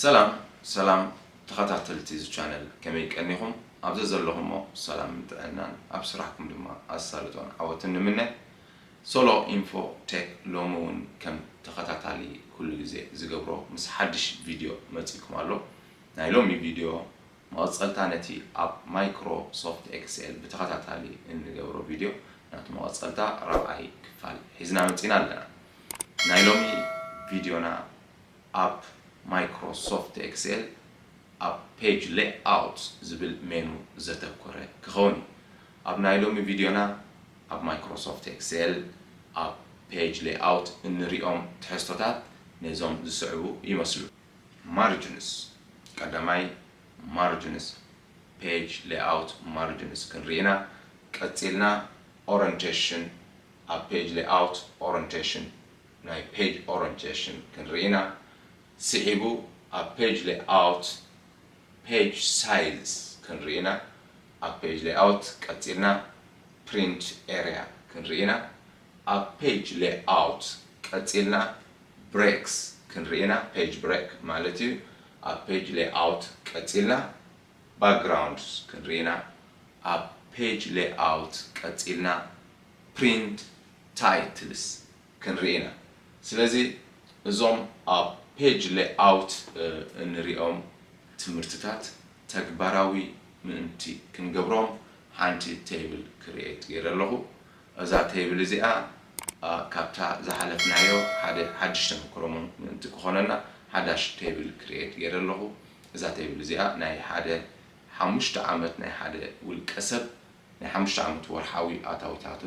ሰላም ሰላም ተኸታተልቲ እዚ ቻነል፣ ከመይ ቀኒኹም? ኣብ ዘዘለኹሞ ሰላምን ጥዕናን፣ ኣብ ስራሕኩም ድማ ኣሳልጦን ዓወትን ንምነ። ሶሎ ኢንፎ ቴክ ሎሚ እውን ከም ተኸታታሊ ኩሉ ግዜ ዝገብሮ ምስ ሓድሽ ቪድዮ መፂእኩም ኣሎ። ናይ ሎሚ ቪድዮ መቐፀልታ ነቲ ኣብ ማይክሮሶፍት ኤክስኤል ብተኸታታሊ እንገብሮ ቪድዮ ናቱ መቐፀልታ ራብዓይ ክፋል ሒዝና መፂና ኣለና። ናይ ሎሚ ቪድዮና ኣብ ማይክሮሶፍት ኤክስኤል ኣብ ፔጅ ሌይኣውት ዝብል ሜኑ ዘተኮረ ክኸውን እዩ። ኣብ ናይ ሎሚ ቪድዮና ኣብ ማይክሮሶፍት ኤክስኤል ኣብ ፔጅ ሌይኣውት እንሪኦም ትሕዝቶታት ነዞም ዝስዕቡ ይመስሉ። ማርጅንስ፣ ቀዳማይ ማርጅንስ፣ ፔጅ ሌይኣውት ማርጅንስ ክንርኢ ኢና። ቀፂልና ኦሪንቴሽን፣ ኣብ ፔጅ ሌይኣውት ኦሪንቴሽን፣ ናይ ፔጅ ኦሪንቴሽን ክንርኢ ኢና። ስዒቡ ኣብ ፔጅ ሌይኣውት ፔጅ ሳይዝ ክንርኢ ኢና። ኣብ ፔጅ ሌይኣውት ቀፂልና ፕሪንት ኤርያ ክንርኢ ኢና። ኣብ ፔጅ ሌይኣውት ቀፂልና ብሬክስ ክንርኢ ኢና፣ ፔጅ ብሬክ ማለት እዩ። ኣብ ፔጅ ሌይኣውት ቀፂልና ባክግራውንድስ ክንርኢ ኢና። ኣብ ፔጅ ሌይኣውት ቀፂልና ፕሪንት ታይትልስ ክንርኢ ኢና። ስለዚ እዞም ኣብ ፔጅ ሌይኣውት እንሪኦም ትምህርትታት ተግባራዊ ምእንቲ ክንገብሮም ሓንቲ ቴብል ክሪኤት ገይረ ኣለኹ። እዛ ቴብል እዚኣ ካብታ ዝሓለፍናዮ ሓደ ሓድሽ ተመክሮ ምእንቲ ክኾነና ሓዳሽ ቴብል ክሪኤት ገይረ ኣለኹ። እዛ ቴብል እዚኣ ናይ ሓደ ሓሙሽተ ዓመት ናይ ሓደ ውልቀ ሰብ ናይ ሓሙሽተ ዓመት ወርሓዊ ኣታዊታቱ፣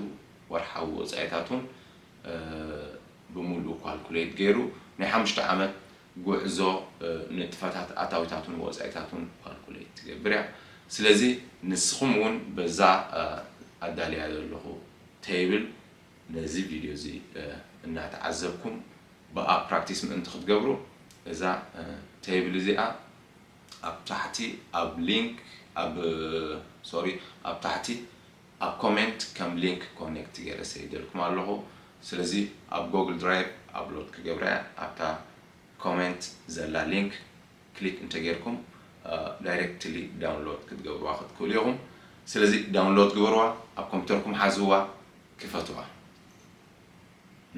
ወርሓዊ ወፃኢታቱን ብምሉእ ኳልኩሌት ገይሩ ናይ ሓሙሽተ ዓመት ጉዕዞ ንጥፈታት ኣታዊታቱን ወፃኢታቱን ኳልኩሌት ትገብር እያ። ስለዚ ንስኹም እውን በዛ ኣዳልያ ዘለኹ ቴብል ነዚ ቪድዮ እዚ እናተዓዘብኩም ብኣ ፕራክቲስ ምእንቲ ክትገብሩ እዛ ቴብል እዚኣ ኣብ ታሕቲ ኣብ ሊንክ ኣብ ሶሪ ኣብ ታሕቲ ኣብ ኮሜንት ከም ሊንክ ኮኔክት ገይረ ሰይደልኩም ኣለኹ። ስለዚ ኣብ ጎግል ድራይቭ ኣፕሎድ ክገብራ እያ። ኣብታ ኮሜንት ዘላ ሊንክ ክሊክ እንተጌርኩም ዳይሬክትሊ ዳውንሎድ ክትገብርዋ ክትክእሉ ኢኹም። ስለዚ ዳውንሎድ ግበርዋ፣ ኣብ ኮምፒውተርኩም ሓዝዋ፣ ክፈትዋ።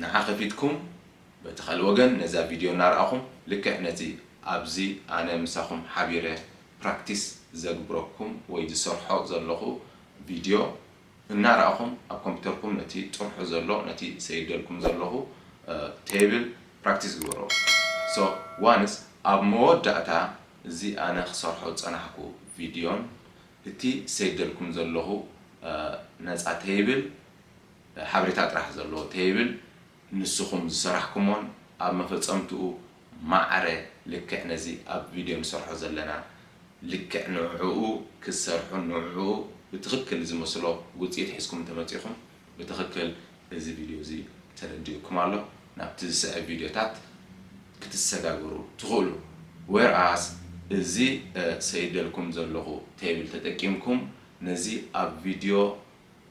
ንዓ ከፊትኩም በቲ ካልእ ወገን ነዛ ቪድዮ እናረኣኹም ልክዕ ነቲ ኣብዚ ኣነ ምሳኹም ሓቢረ ፕራክቲስ ዘግብረኩም ወይ ዝሰርሖ ዘለኹ ቪድዮ እናረኣኹም ኣብ ኮምፒውተርኩም ነቲ ጥርሑ ዘሎ ነቲ ሰይደልኩም ዘለኹ ቴብል ፕራክቲስ ግበሮ። ሶ ዋንስ ኣብ መወዳእታ እዚ ኣነ ክሰርሖ ዝፀናሕኩ ቪድዮን እቲ ሰይደልኩም ዘለኹ ነፃ ቴብል ሓበሬታ ጥራሕ ዘለዎ ቴብል ንስኹም ዝሰራሕኩሞን ኣብ መፈጸምትኡ ማዕረ ልክዕ ነዚ ኣብ ቪድዮ ንሰርሖ ዘለና ልክዕ ንዕኡ ክትሰርሑ ንዕኡ ብትኽክል ዝመስሎ ውፅኢት ሒዝኩም እንተመፂኹም ብትኽክል እዚ ቪድዮ እዚ ተረዲኡኩም ኣሎ። ናብቲ ዝስዕብ ቪድዮታት ክትሰጋገሩ ትኽእሉ። ዌርኣስ እዚ ሰይደልኩም ዘለኹ ቴብል ተጠቂምኩም ነዚ ኣብ ቪድዮ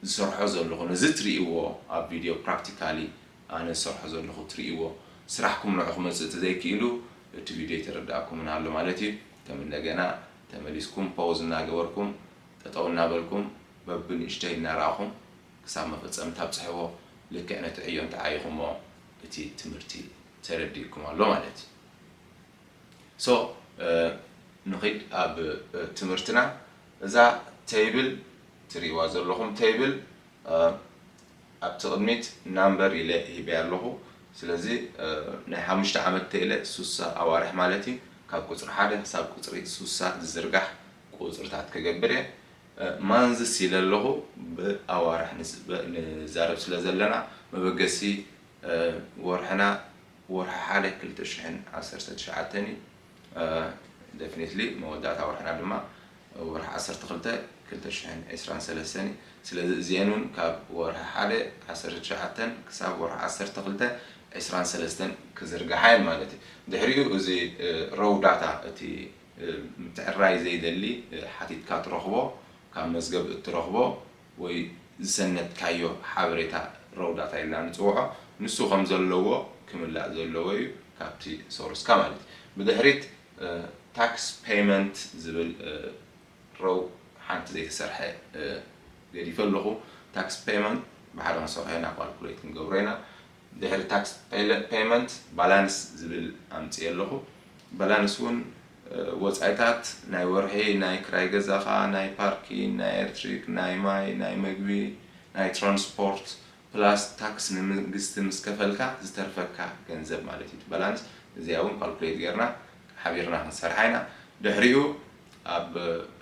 ዝሰርሖ ዘለኹ ነዚ ትርእይዎ ኣብ ቪድዮ ፕራክቲካሊ ኣነ ዝሰርሖ ዘለኹ ትርእይዎ ስራሕኩም ንዑ ክመፅእ ተዘይክኢሉ እቲ ቪድዮ ኣይተረዳእኩምን ኣሎ ማለት እዩ። ከም እንደገና ተመሊስኩም ፖዝ እናገበርኩም ጠጠው እናበልኩም በብንእሽተይ እናረኣኹም ክሳብ መፈፀምታ ኣብፅሕዎ። ልክዕ ነቲ ዕዮ እንተዓይኹሞ እቲ ትምህርቲ ተረዲእኩም ኣሎ ማለት እዩ። ሶ ንኺድ ኣብ ትምህርትና። እዛ ቴብል ትርእይዋ ዘለኹም ቴብል ኣብቲ ቅድሚት ናምበር ኢለ ሂበያ ኣለኹ። ስለዚ ናይ ሓሙሽተ ዓመት ተኢለ ሱሳ ኣዋርሕ ማለት እዩ። ካብ ቁፅሪ ሓደ ክሳብ ቁፅሪ ሱሳ ዝዝርጋሕ ቁፅርታት ክገብር እየ። ማንዝስ ኢለ ኣለኹ። ብኣዋርሕ ንዛረብ ስለ ዘለና መበገሲ ወርሕና ወርሒ ሓደ ክልተ ሽሕን ዓሰርተ ትሽዓተን እዩ። ደፍኒትሊ መወዳእታ ወርሕና ድማ ወርሒ ዓሰርተ ክልተ ክልተ ሽሕን ዕስራን ሰለስተን እዩ። ስለዚ እዚአን እውን ካብ ወርሒ ሓደ ዓሰርተ ትሽዓተን ክሳብ ወርሒ ዓሰርተ ክልተ ዕስራን ሰለስተን ክዝርግሓ እየን ማለት እዩ። ድሕሪኡ እዚ ረው ዳታ እቲ ምትዕራይ ዘይደሊ ሓቲትካ ትረኽቦ ካብ መዝገብ እትረኽቦ ወይ ዝሰነድካዮ ሓበሬታ ረው ዳታ ኢልና ንፅውዖ። ንሱ ከም ዘለዎ ክምላእ ዘለዎ እዩ ካብቲ ሶርስካ ማለት እዩ። ብድሕሪት tax payment ዝብል row ሓንቲ ዘይተሰርሐ ገዲፈ ኣለኹ። Tax payment ብሓደ ክንሰርሖ ኢና፣ calculate ክንገብሮ ኢና። ድሕሪ tax payment balance ዝብል ኣምፅእ ኣለኹ። Balance እውን ወፃኢታት ናይ ወርሒ፣ ናይ ክራይ ገዛኻ፣ ናይ ፓርኪን፣ ናይ ኤሌክትሪክ፣ ናይ ማይ፣ ናይ መግቢ፣ ናይ ትራንስፖርት plus tax ንመንግስቲ ምስ ከፈልካ ዝተርፈካ ገንዘብ ማለት እዩ። Balance እዚኣ እውን calculate ጌርና ሓቢርና ክንሰርሓ ኢና። ድሕሪኡ ኣብ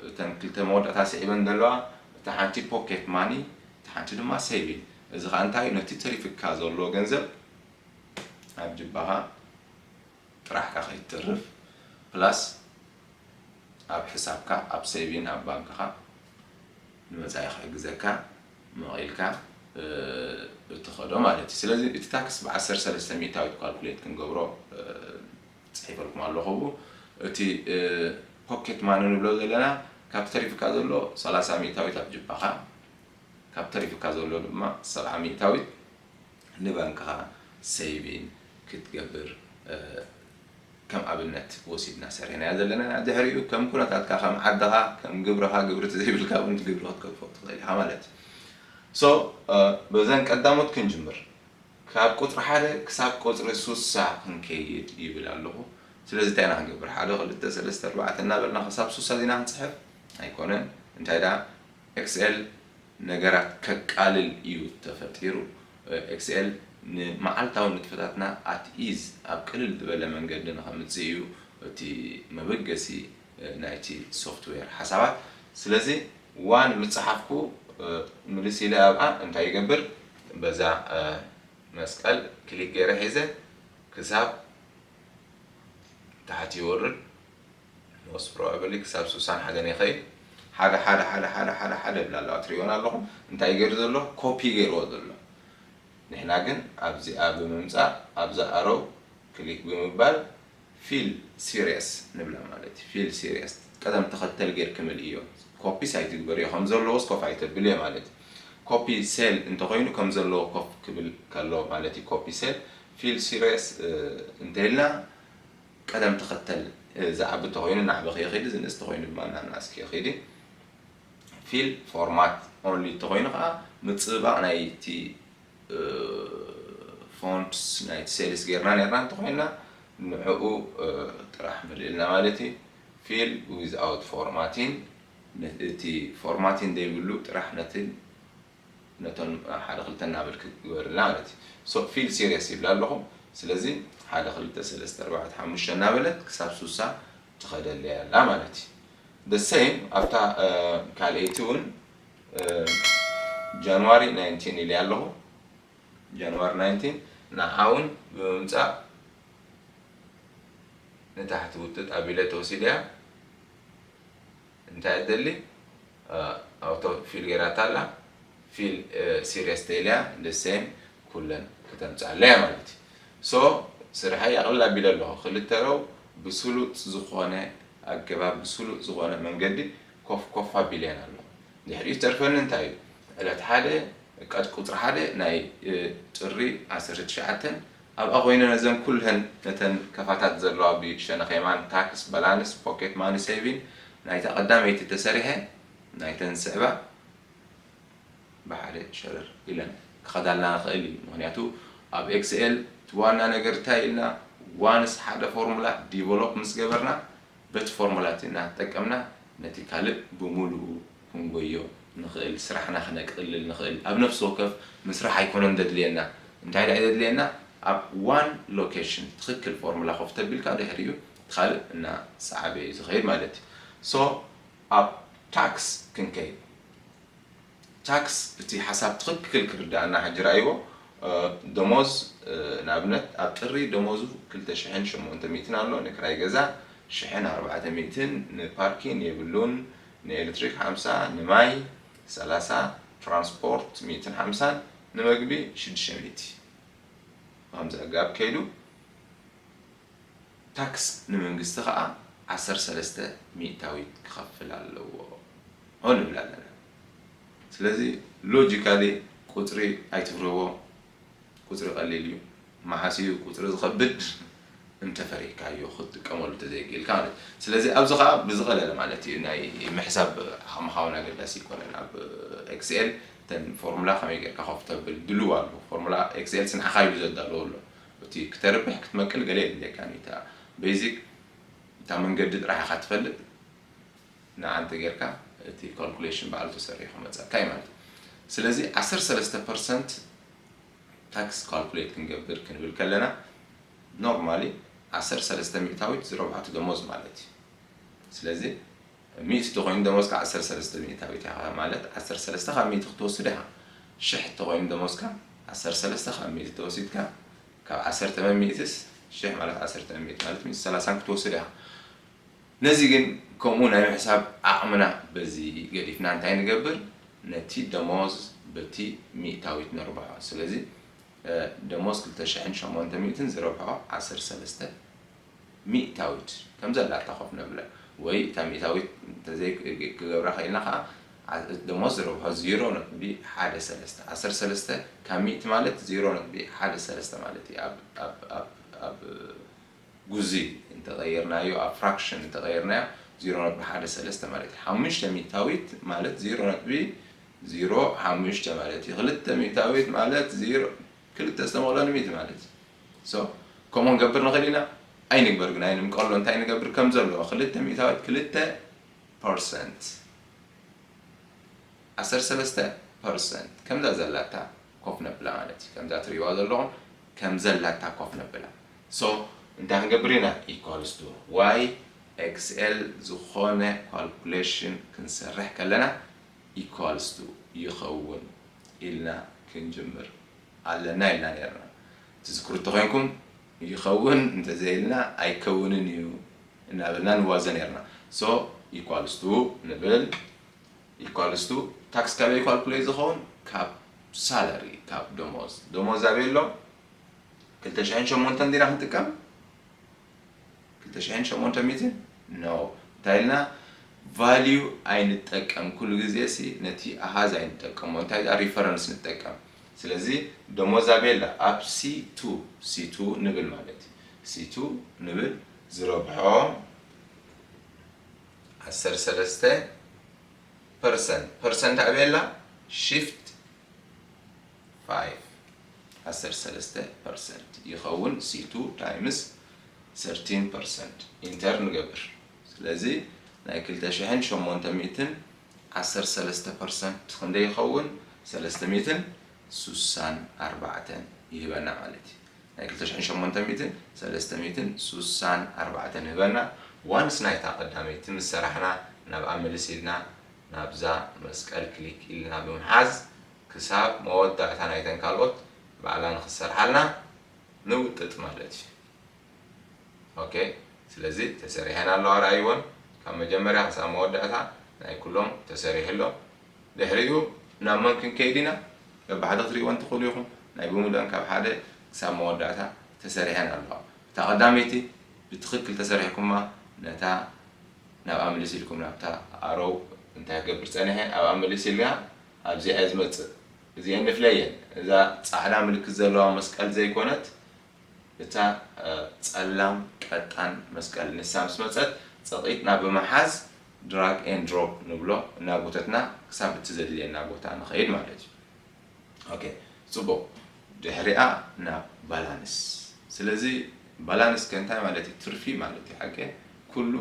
እተን ክልተ መወዳእታ ስዒበን ዘለዋ እታ ሓንቲ pocket money፣ እታ ሓንቲ ድማ saving። እዚ ከዓ እንታይ እዩ? ነቲ ተሪፍካ ዘሎ ገንዘብ ኣብ ጅባኻ ጥራሕካ ከይትተርፍ plus ኣብ ሕሳብካ ኣብ saving ኣብ ባንክኻ ንመፃኢ ክሕግዘካ መቒልካ እትኸዶ ማለት እዩ። ስለዚ እቲ tax ብ ዓሰርተ ሰለስተ ሚእታዊት calculate ክንገብሮ ፅሒፈልኩም ኣለኹ። እቲ pocket money ንብሎ ዘለና ካብ ተሪፍካ ዘሎ ሰላሳ ሚእታዊት ኣብ ጅባኻ፣ ካብ ተሪፍካ ዘሎ ድማ ሰብዓ ሚእታዊት ንባንክኻ saving ክትገብር ከም ኣብነት ወሲድና ሰሪሕናያ ዘለና። ድሕሪኡ ከም ኩነታትካ፣ ከም ዓድኻ፣ ከም ግብርኻ፣ ግብሪ ተዘይብልካ እውን ግብሪ ክትከፍል ትኽእል ኢኻ ማለት እዩ። So በዘን ቀዳሞት ክንጅምር፣ ካብ ቁፅሪ ሓደ ክሳብ ቁፅሪ ሱሳ ክንከይድ ይብል ኣለኹ። ስለዚ እንታይ ኢና ክንገብር? ሓደ ክልተ ሰለስተ ኣርባዕተ እናበልና ክሳብ ሱሳ ዚና ክንፅሕፍ ኣይኮነን። እንታይ ደኣ፣ ኤክስኤል ነገራት ከቃልል እዩ ተፈጢሩ። ኤክስኤል ንመዓልታዊ ንጥፈታትና at ease ኣብ ቅልል ዝበለ መንገዲ ንኸምፅእ እዩ እቲ መበገሲ ናይቲ ሶፍትዌር ሓሳባት። ስለዚ ዋን ምስ ፀሓፍኩ ምልስ ኢለ ኣብኣ እንታይ ይገብር? በዛ መስቀል ክሊክ ገይረ ሒዘ ክሳብ ታሕቲ ይወርድ። Most probably ክሳብ ሱሳን ሓደን ይኸይድ። ሓደ ሓደ ሓደ ሓደ ሓደ ሓደ ይብላ ኣለዋ፣ ትሪእወን ኣለኹም። እንታይ ገይሩ ዘሎ? ኮፒ ገይርዎ ዘሎ። ንሕና ግን ኣብዚኣ ብምምፃእ ኣብዛ ኣሮው ክሊክ ብምባል ፊል ሲሪየስ ንብላ ማለት እዩ። ፊል ሲሪየስ ቅደም ተኸተል ጌርኪ ምልእዮ። ኮፒስ ኣይትግበርዮ፣ ከም ዘለዎስ ኮፍ ኣይተብልዮ ማለት እዩ። ኮፒ ሴል እንተኾይኑ ከም ዘለዎ ኮፍ ክብል ከሎ ማለት እዩ። ኮፒ ሴል፣ ፊል ሲሪየስ እንተኢልና ቅደም ተኸተል ዝዓቢ ተኾይኑ ናዕበኺ ይኺድ፣ ዝንእስ ተኾይኑ ድማ ናናእስኪ ይኺድ። ፊል ፎርማት ኦንሊ ተኾይኑ ከዓ ምፅብባቕ ናይቲ ፎንትስ ናይቲ ሴልስ ጌርና ኔርና እንተኾይንና ንዕኡ ጥራሕ ምልእልና ማለት እዩ። ፊል ዊዝኣውት ፎርማቲን፣ እቲ ፎርማቲን ዘይብሉ ጥራሕ ነቲ ነቶም ሓደ ክልተ እናበልክ ግበርልና ማለት እዩ። So ፊል ሲሪየስ ይብላ ኣለኹ። ስለዚ ሓደ ክልተ ሰለስተ ኣርባዕተ ሓሙሽተ እናበለት ክሳብ ሱሳ ትኸደለይ ኣላ ማለት እዩ። The same ኣብታ ካልኣይቲ እውን ጃንዋሪ ናይንቲን ኢለ ኣለኹ። ጃንዋሪ ናይንቲን ንዓ እውን ብምምፃእ ንታሕቲ ውጥጥ ኣቢለ ተወሲደ እያ። እንታይ እደሊ ኣውቶ ፊል ገይራታ ኣላ። ፊል ሲሪየስ ተይልያ the same ኩለን ክተምፅኣለያ ማለት እዩ። So ስርሐይ ኣቕልል ኣቢለ ኣለኹ። ክልተ ረው ብስሉጥ ዝኾነ ኣገባብ፣ ብስሉጥ ዝኾነ መንገዲ ኮፍ ኮፍ ኣቢለየን ኣለኹ። ድሕሪኡ ዝተርፈኒ እንታይ እዩ? ዕለት ሓደ ቀድ ቁፅሪ ሓደ ናይ ጥሪ ዓሰርተ ትሽዓተ ኣብኣ ኮይነ ነዘን ኩለን ነተን ከፋታት ዘለዋ ብሸነኽ የማን ታክስ፣ ባላንስ፣ ፖኬት ማኒ፣ ሴቪን ናይታ ቀዳመይቲ ተሰሪሐ ናይተን ዝስዕባ ብሓደ ሸረር ኢለን ክኸዳልና ንኽእል እዩ። ምክንያቱ ኣብ ኤክስኤል እቲ ዋና ነገር እንታይ ኢልና ዋንስ ሓደ ፎርሙላ ዲቨሎፕ ምስ ገበርና በቲ ፎርሙላ እቲ እናተጠቀምና ነቲ ካልእ ብምሉኡ ክንጎዮ ንኽእል፣ ስራሕና ክነቅልል ንኽእል። ኣብ ነፍሲ ወከፍ ምስራሕ ኣይኮነን ዘድልየና። እንታይ ደኣ ዘድልየና? ኣብ ዋን ሎኬሽን ትኽክል ፎርሙላ ኮፍ ተቢልካ ድሕሪኡ እቲ ካልእ እናሰዓበ እዩ ዝኸይድ ማለት እዩ። So ኣብ ታክስ ክንከይድ። ታክስ እቲ ሓሳብ ትኽክል ክርዳእና ሕጂ ረኣይዎ። ደሞዝ ንኣብነት ኣብ ጥሪ ደሞዙ ክልተ ሽሕን ሸሞንተ ሚእትን ኣሎ፣ ንክራይ ገዛ ሽሕን ኣርባዕተ ሚእትን፣ ንፓርኪን የብሉን፣ ንኤሌክትሪክ ሓምሳ፣ ንማይ ሰላሳ፣ ትራንስፖርት ሚእትን ሓምሳን፣ ንመግቢ ሽዱሽተ ሚእቲ። ብኸምዚ ኣገባብ ከይዱ ታክስ ንመንግስቲ ከዓ ዓሰርተ ሰለስተ ሚእታዊት ክኸፍል ኣለዎ ንብል ኣለና። ስለዚ ሎጂካሊ ቁፅሪ ኣይትፍርህዎ፣ ቁፅሪ ቀሊል እዩ። መዓስ እዩ ቁፅሪ ዝኸብድ? እንተፈሪህካዮ ክትጥቀመሉ እንተዘይክኢልካ ማለት እዩ። ስለዚ ኣብዚ ከዓ ብዝቐለለ ማለት እዩ ናይ ምሕሳብ ዓቕምኻ እውን ኣገዳሲ ኣይኮነን። ኣብ ኤክስኤል እተን ፎርሙላ ከመይ ጌርካ ኮፍ ተብል ድልው ኣሎ። ፎርሙላ ኤክስኤል ንዓኻ ኢሉ ዘዳለዎ ኣሎ። እቲ ክተርብሕ ክትመቅል ገለ የድልየካ እዩ። እታ ቤዚክ እታ መንገዲ ጥራሕ ኢኻ ትፈልጥ። ንዓ እንተ ጌርካ እቲ ካልኩሌሽን ባዕሉ ተሰሪሑ ክመፀካ እዩ ማለት እዩ። ስለዚ ዓሰርተ ሰለስተ ፐርሰንት ታክስ ካልኩሌት ክንገብር ክንብል ከለና ኖርማሊ ዓሰርተ ሰለስተ ሚእታዊት ዝረብሓቱ ደሞዝ ማለት እዩ። ስለዚ ሚእቲ ተኮይኑ ደሞዝካ ዓሰርተ ሰለስተ ሚእታዊት ኢኻ ማለት ዓሰርተ ሰለስተ ካብ ሚእቲ ክትወስድ ኢኻ። ሽሕ ተኮይኑ ደሞዝካ ዓሰርተ ሰለስተ ካብ ሚእቲ ተወሲድካ ካብ ዓሰርተ መን ሚእትስ ሽሕ ማለት ዓሰርተ መን ሚእቲ ማለት ሚእቲ ሰላሳን ክትወስድ ኢኻ። ነዚ ግን ከምኡ ናይ ምሕሳብ ዓቕምና በዚ ገዲፍና እንታይ ንገብር? ነቲ ደሞዝ በቲ ሚእታዊት ነርብሖ። ስለዚ ደሞዝ ክልተ ሽሕን ሸሞንተ ሚእትን ዝረብሖ ዓሰርተ ሰለስተ ሚእታዊት ከም ዘላታ ኮፍ ነብላ ወይ እታ ሚእታዊት እንተዘይ ክገብራ ክኢልና ከዓ ደሞዝ ዝረብሖ ዜሮ ነጥቢ ሓደ ሰለስተ ዓሰርተ ሰለስተ ካብ ሚእቲ ማለት ዜሮ ነጥቢ ሓደ ሰለስተ ማለት እዩ። ኣብ ኣብ ኣብ ኣብ ጉዚ እንተቐይርናዮ ኣብ ፍራክሽን እንተቐይርናዮ ዜሮ ነጥቢ ሓደ ሰለስተ ማለት እዩ። ሓሙሽተ ሚእታዊት ማለት ዜሮ ነጥቢ ዜሮ ሓሙሽተ ማለት እዩ። ክልተ ሚእታዊት ማለት ዜሮ ክልተ ዝተመቕሎ ንሚእቲ ማለት እዩ። ሶ ከምኡ ክንገብር ንኽእል ኢና። ኣይንግበር ግን ኣይንምቀሎ። እንታይ ንገብር ከም ዘለዎ ክልተ ሚእታዊት ክልተ ፐርሰንት ዓሰርተ ሰለስተ ፐርሰንት ከምዛ ዘላታ ኮፍ ነብላ ማለት እዩ። ከምዛ ትሪእዋ ዘለኹም ከም ዘላታ ኮፍ ነብላ። ሶ እንታይ ክንገብር ኢና? ኢኳልስ ቱ ዋይ ኤክስኤል ዝኾነ ካልኩሌሽን ክንሰርሕ ከለና ኢኳልስ ቱ ይኸውን ኢልና ክንጅምር ኣለና ኢልና ነርና። ትዝክሩ እንተኾይንኩም ይኸውን እንተዘይልና ኣይከውንን እዩ እናበልና ንዋዘ ነርና። ሶ ኢኳልስ ቱ ንብል ኢኳልስ ቱ ታክስ ካበይ ካልኩሌት ዝኸውን ካብ ሳለሪ ካብ ደሞዝ ደሞዝ ኣበይ ኣሎ ክልተ ሽሕን ሸሞንተን ዲና ክንጥቀም ክልተ ሽሕን ሸሞንተ ሚእትን ኖ እንታይ ኢልና ቫልዩ ኣይንጠቀም ኩሉ ግዜ ሲ ነቲ ኣሃዝ ኣይንጠቀሞ እንታይ ሪፈረንስ ንጠቀም ስለዚ ደሞዝ ኣበይ ኣላ ኣብ ሲ ቱ ሲ ቱ ንብል ማለት እዩ ሲ ቱ ንብል ዝረብሖ ዓሰርተ ሰለስተ ፐርሰንት ፐርሰንት ኣበይ ኣላ ሽፍት ፋይቭ ዓሰርተ ሰለስተ ፐርሰንት ይኸውን ሲ ቱ ታይምስ ሰርቲን ፐርሰንት ኢንተር ንገብር ስለዚ ናይ ክልተ ሽሕን ሸሞንተ ሚእትን ዓሰርተ ሰለስተ ፐርሰንት ክንደይ ይኸውን ሰለስተ ሚእትን ሱሳን ኣርባዕተን ይህበና ማለት እዩ ናይ ክልተ ሽሕን ሸሞንተ ሚእትን ሰለስተ ሚእትን ሱሳን ኣርባዕተን ይህበና ዋንስ ናይታ ቀዳመይቲ ምስ ሰራሕና ናብኣ ምልስ ኢልና ናብዛ መስቀል ክሊክ ኢልና ብምሓዝ ክሳብ መወዳእታ ናይተን ካልኦት ባዕላ ንክሰርሓልና ንውጥጥ ማለት እዩ። ኦኬ ስለዚ ተሰሪሐን ኣለዋ ረኣይወን ካብ መጀመርያ ክሳብ መወዳእታ ናይ ኩሎም ተሰሪሑ ኣሎ። ድሕሪኡ ናብ መን ክንከይድ ኢና? በብሓደ ክትሪእወን ትኽእሉ ኢኹም። ናይ ብሙሉአን ካብ ሓደ ክሳብ መወዳእታ ተሰሪሐን ኣለዋ። እታ ቀዳመይቲ ብትኽክል ተሰሪሕኩማ ነታ ናብኣ ምልስ ኢልኩም ናብታ ኣሮው እንታይ ክገብር ጸኒሐ ኣብኣ ምልስ ኢልና ኣብዚኣ እየ ዝመጽእ እዚአን ንፍለየን እዛ ጻዕዳ ምልክት ዘለዋ መስቀል ዘይኮነት እታ ጸላም ቀጣን መስቀል ንሳ ምስ መጸት ጸቒጥና ብምሓዝ ድራግ ኤን ድሮፕ ንብሎ እናጎተትና ክሳብ እቲ ዘድልየና ቦታ ንኸይድ ማለት እዩ። ኦኬ ጽቡቕ ድሕሪኣ ናብ ባላንስ ስለዚ ባላንስ ከ እንታይ ማለት እዩ ትርፊ ማለት እዩ ሓቂ ኩሉ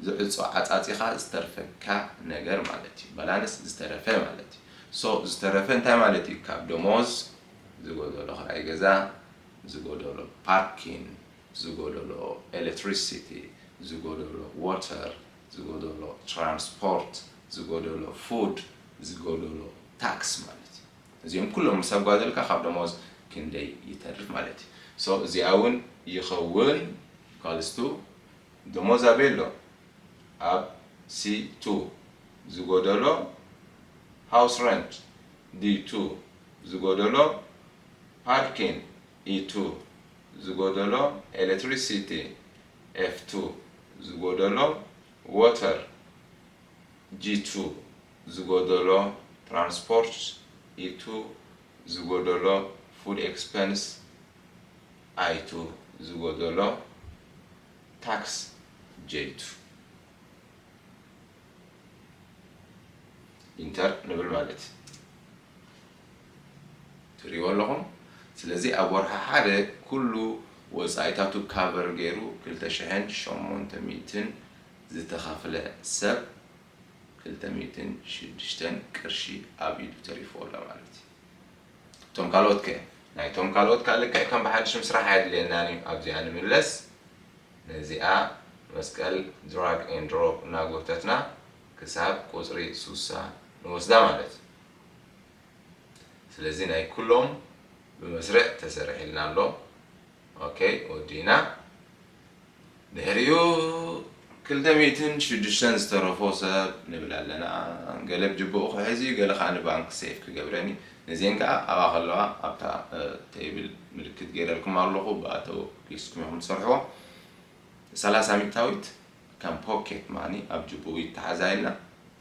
ዝዕጾ ዓጻጺኻ ዝተርፈካ ነገር ማለት እዩ ባላንስ ዝተረፈ ማለት እዩ ሶ ዝተረፈ እንታይ ማለት እዩ ካብ ደሞዝ ዝጎደሎ ክራይ ገዛ ዝጎደሎ ፓርኪን ዝጎደሎ ኤሌክትሪሲቲ ዝጎደሎ ዋተር ዝጎደሎ ትራንስፖርት ዝጎደሎ ፉድ ዝጎደሎ ታክስ ማለት እዩ እዚኦም ኩሎም ምስ ኣጓደልካ ካብ ደሞዝ ክንደይ ይተርፍ ማለት እዩ so እዚኣ እውን ይኸውን calls to ደሞዝ ኣበይ ኣሎ ኣብ C two ዝጎደሎ house rent D two ዝጎደሎ parking E two ዝጎደሎ electricity F two ዝጎደሎ water G two ዝጎደሎ transport E two ዝጎደሎ food expense I two ዝጎደሎ tax J two ኢንተር ንብል ማለት እዩ። ትሪእዎ ኣለኹም። ስለዚ ኣብ ወርሒ ሓደ ኩሉ ወጻኢታቱ ካቨር ገይሩ ክልተ ሽሕን ሸሞንተ ሚእትን ዝተኸፍለ ሰብ ክልተ ሚእትን ሽዱሽተን ቅርሺ ኣብ ኢዱ ተሪፍዎ ኣሎ ማለት እዩ። እቶም ካልኦት ከ? ናይቶም ካልኦት ከኣ ልክዕ ከም ብሓድሽ ምስራሕ ኣየድልየናን እዩ። ኣብዚኣ ንምለስ። ነዚኣ መስቀል ድራግ ኤንድ ድሮፕ እናጎተትና ክሳብ ቁጽሪ ሱሳ ንወስዳ ማለት እዩ። ስለዚ ናይ ኩሎም ብመስርዕ ተሰሪሒልና ኣሎ። ኦኬ፣ ወዲእና። ድሕሪኡ ክልተ ሚእትን ሽዱሽተን ዝተረፎ ሰብ ንብል ኣለና። ገለ ብጅብኡ ክሕዝ እዩ፣ ገለ ከዓ ንባንክ ሴፍ ክገብረን እዩ። ነዚአን ከዓ ኣብኣ ከለዋ ኣብታ ቴብል ምልክት ገይረልኩም ኣለኹ፣ ብኣተው ኪስኩም ኢኹም ትሰርሕዎ። ሰላሳ ሚእታዊት ከም ፖኬት ማኒ ኣብ ጅብኡ ይተሓዛ ኢልና፣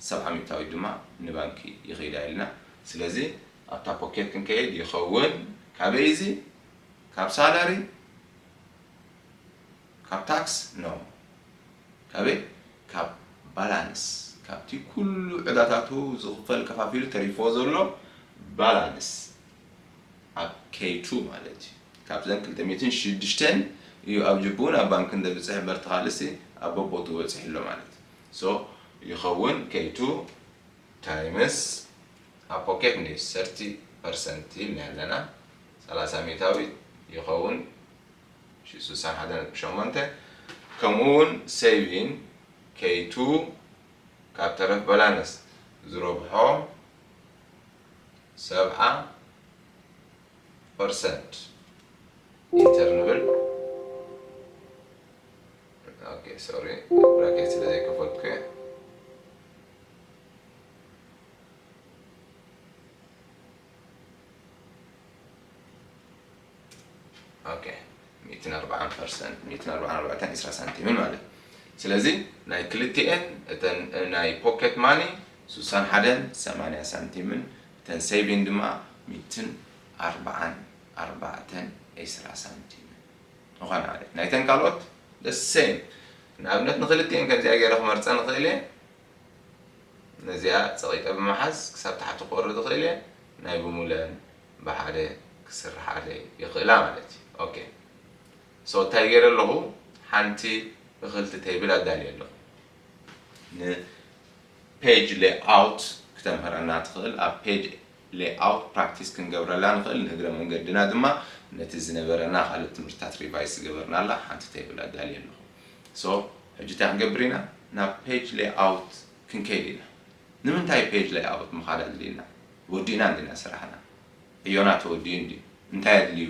ሰብዓ ሚእታዊት ድማ ንባንኪ ይኸይዳ ኢልና። ስለዚ ኣብታ ፖኬት ክንከይድ ይኸውን። ካበይ እዚ? ካብ ሳላሪ፣ ካብ ታክስ? ኖ። ካበይ? ካብ ባላንስ፣ ካብቲ ኩሉ ዕዳታቱ ዝኽፈል ከፋፊሉ ተሪፎ ዘሎ ባላንስ ኣብ ኬይ ቱ ማለት እዩ። ካብዘን ክልተ ሚእትን ሽዱሽተን እዩ ኣብ ጅቡኡ ናብ ባንክ እንደብፅሕ በርቲ ካልእሲ ኣብ በቦቱ በፂሑ ኣሎ ማለት እዩ። ሶ ይኸውን ኬይ ቱ ታይምስ ኣብ ፖኬት እንዲ ሰርቲ ፐርሰንት ኢልና ኣለና። ሰላሳ ሚእታዊት ይኸውን ሺ ስሳን ሓደን ነጥቢ ሸሞንተ። ከምኡ እውን ሴቪን ኬይ ቱ ካብ ተረፍ ባላንስ ዝረብሖ ሰብዓ ፐርሰንት ኢንተር ንብል። ኦኬ፣ ሶሪ፣ ብራኬት ስለ ዘይከፈትኩ እየ። ኦኬ፣ ሚእትን ኣርባዓን ፐርሰንት፣ ሚእትን ኣርባዓን ኣርባዕተን ዕስራ ሳንቲምን ማለት። ስለዚ ናይ ክልቲኤን እተን ናይ ፖኬት ማኒ ስሳን ሓደን ሰማንያ ሳንቲምን፣ እተን ሴቪን ድማ ሚእትን ኣርባዓን ኣርባዕተን ዕስራ ሳንቲምን ምዃን ማለት። ናይተን ካልኦት the same። ንኣብነት ንክልቲኤን ከምዚኣ ገይረ ክመርፀ ንኽእል እየ። ነዚኣ ጸቒጠ ብምሓዝ ክሳብ ታሕቲ ክወርድ ይኽእል እየ። ናይ ብሙለን ብሓደ ክስርሓለይ ይኽእላ ማለት እዩ። ኦኬ። ሶ እንታይ ገይረ ኣለኹ? ሓንቲ እኽልቲ ቴብል ኣዳልየ ኣለኹ። ንፔጅ ሌይኣውት ክተምህረና ትኽእል። ኣብ ፔጅ ሌይኣውት ፕራክቲስ ክንገብረላ ንኽእል። ንእግረ መንገድና ድማ ነቲ ዝነበረና ካልእ ትምህርትታት ሪቫይዝ ዝገበርናላ ሓንቲ ቴብል ኣዳልየ ኣለኹ። ሶ ሕጂ እንታይ ክንገብር ኢና? ናብ ፔጅ ሌይኣውት ክንከይድ ኢና። ንምንታይ ፔጅ ሌይኣውት ምኻድ ኣድልዩና? ወዲእና እንዲና ስራሕና። ዕዮና ተወዲኡ እንድዩ። እንታይ ኣድልዩ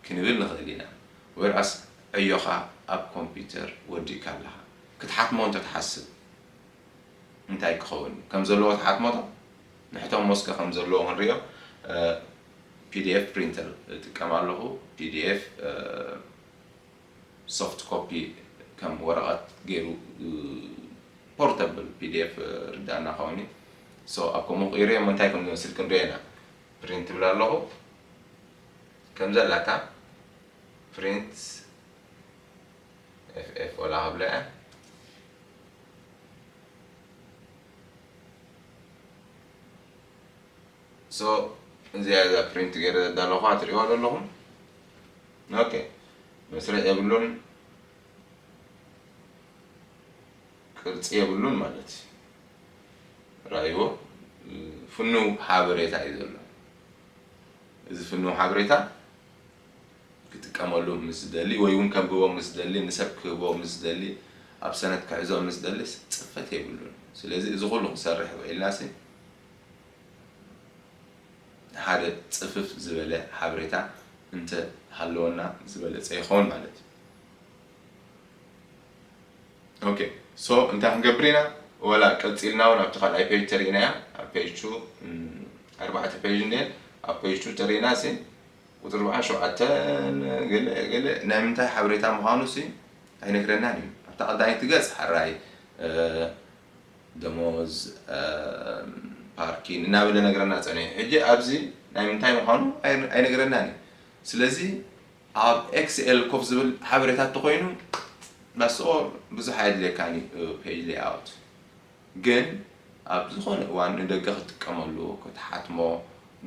ክንብል ንኽእል ኢና። ወይርኣስ ዕዮኻ ኣብ ኮምፒውተር ወዲእካ ኣለኻ። ክትሓትሞ እንተትሓስብ እንታይ ክኸውን እዩ? ከም ዘለዎ ትሓትሞ ዶ? ንሕተሞ እስከ ከም ዘለዎ ክንሪኦ። እ፣ ፒ ዲ ኤፍ ፕሪንተር እጥቀም ኣለኹ። ፒ ዲ ኤፍ፣ እ፣ ሶፍት ኮፒ ከም ወረቐት ገይሩ፣ እ፣ ፖርተብል ፒ ዲ ኤፍ ርዳእና ከውን እዩ። ሶ ኣብ ከምኡ ክቕይሮ እሞ እንታይ ከም ዝመስል ክንሪኦ ኢና። ፕሪንት ትብል ኣለኹ። ከም ዘላታ ፕሪንት ኤፍ ኤፍ ወላ ክብላ እያ። ሶ እዚኣ እዛ ፕሪንት ገይረ ዘዳለኹዋ ትሪእዋ ዘለኹም። ኦኬ፣ መስርዕ የብሉን፣ ቅርጺ የብሉን ማለት እዩ። ራእይዎ፣ ፍኑው ሓበሬታ እዩ ዘሎ። እዚ ፍኑው ሓበሬታ ክጥቀመሉ ምስ ዝደሊ ወይ እውን ከንብቦ ምስ ዝደሊ፣ ንሰብ ክህቦ ምስ ዝደሊ፣ ኣብ ሰነድ ክሕዞ ምስ ዝደሊ ጽፈት የብሉን። ስለዚ እዚ ኩሉ ክሰርሕ ውዒልና ሲ ሓደ ጽፍፍ ዝበለ ሓበሬታ እንተ ሃለወና ዝበለጸ ይኸውን ማለት እዩ። ኦኬ፣ ሶ እንታይ ክንገብር ኢና? ወላ ቀጺልና እውን ኣብቲ ካልኣይ ፔጅ ተሪእናያ። ኣብ ፔጅ ቱ፣ ም፣ ኣርባዕተ ፔጅ እንድየን። ኣብ ፔጅ ቱ ተሪእና ሲ ቁጽሪ ኣርባዓን ሸውዓተን ገለ ገለ ናይ ምንታይ ሓበሬታ ምዃኑ ሲ ኣይነግረናን እዩ። ኣብታ ቀዳመይቲ ገጽ ሕራይ፣ እ፣ ደሞዝ፣ እ፣ ፓርኪን እናበለ ነግረና ጸኒሑ። ሕጂ ኣብዚ ናይ ምንታይ ምዃኑ ኣይ-፣ ኣይነግረናን እዩ። ስለዚ ኣብ ኤክስኤል ኮፍ ዝብል ሓበሬታ እንተኾይኑ That's all። ብዙሕ ኣየድልየካን እዩ page layout። ግን ኣብ ዝኾነ እዋን ንደገ ክትጥቀመሉ፣ ክትሓትሞ፣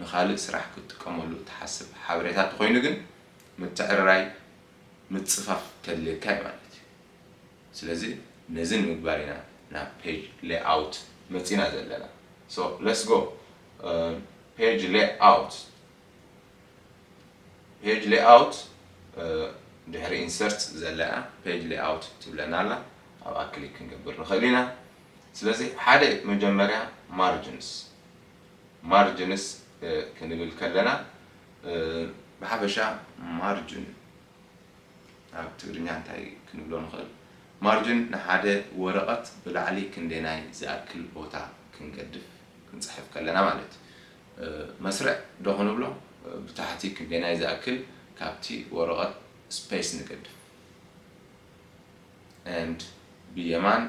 ንኻልእ ስራሕ ክትጥቀመሉ ትሓስብ ሓበሬታ እንተኾይኑ ግን ምትዕርራይ፣ ምጽፋፍ ከድልየካ እዩ ማለት እዩ። ስለዚ ነዚ ንምግባር ኢና ናብ page layout መጺና ዘለና። So let's go። Page layout። Page layout ድሕሪ insert ዘላ page layout ትብለና ኣላ። ኣብኣ ክሊክ ክንገብር ንኽእል ኢና። ስለዚ ሓደ መጀመርያ margins፣ margins ክንብል ከለና ብሓፈሻ margin ኣብ ትግርኛ እንታይ ክንብሎ ንኽእል? ማርጅን ንሓደ ወረቐት ብላዕሊ ክንደናይ ዝኣክል ቦታ ክንገድፍ፣ ክንጽሕፍ ከለና ማለት እዩ። መስርዕ ዶ ክንብሎ? ብታሕቲ ክንደናይ ዝኣክል ካብቲ ወረቐት space ንገድፍ። And ብየማን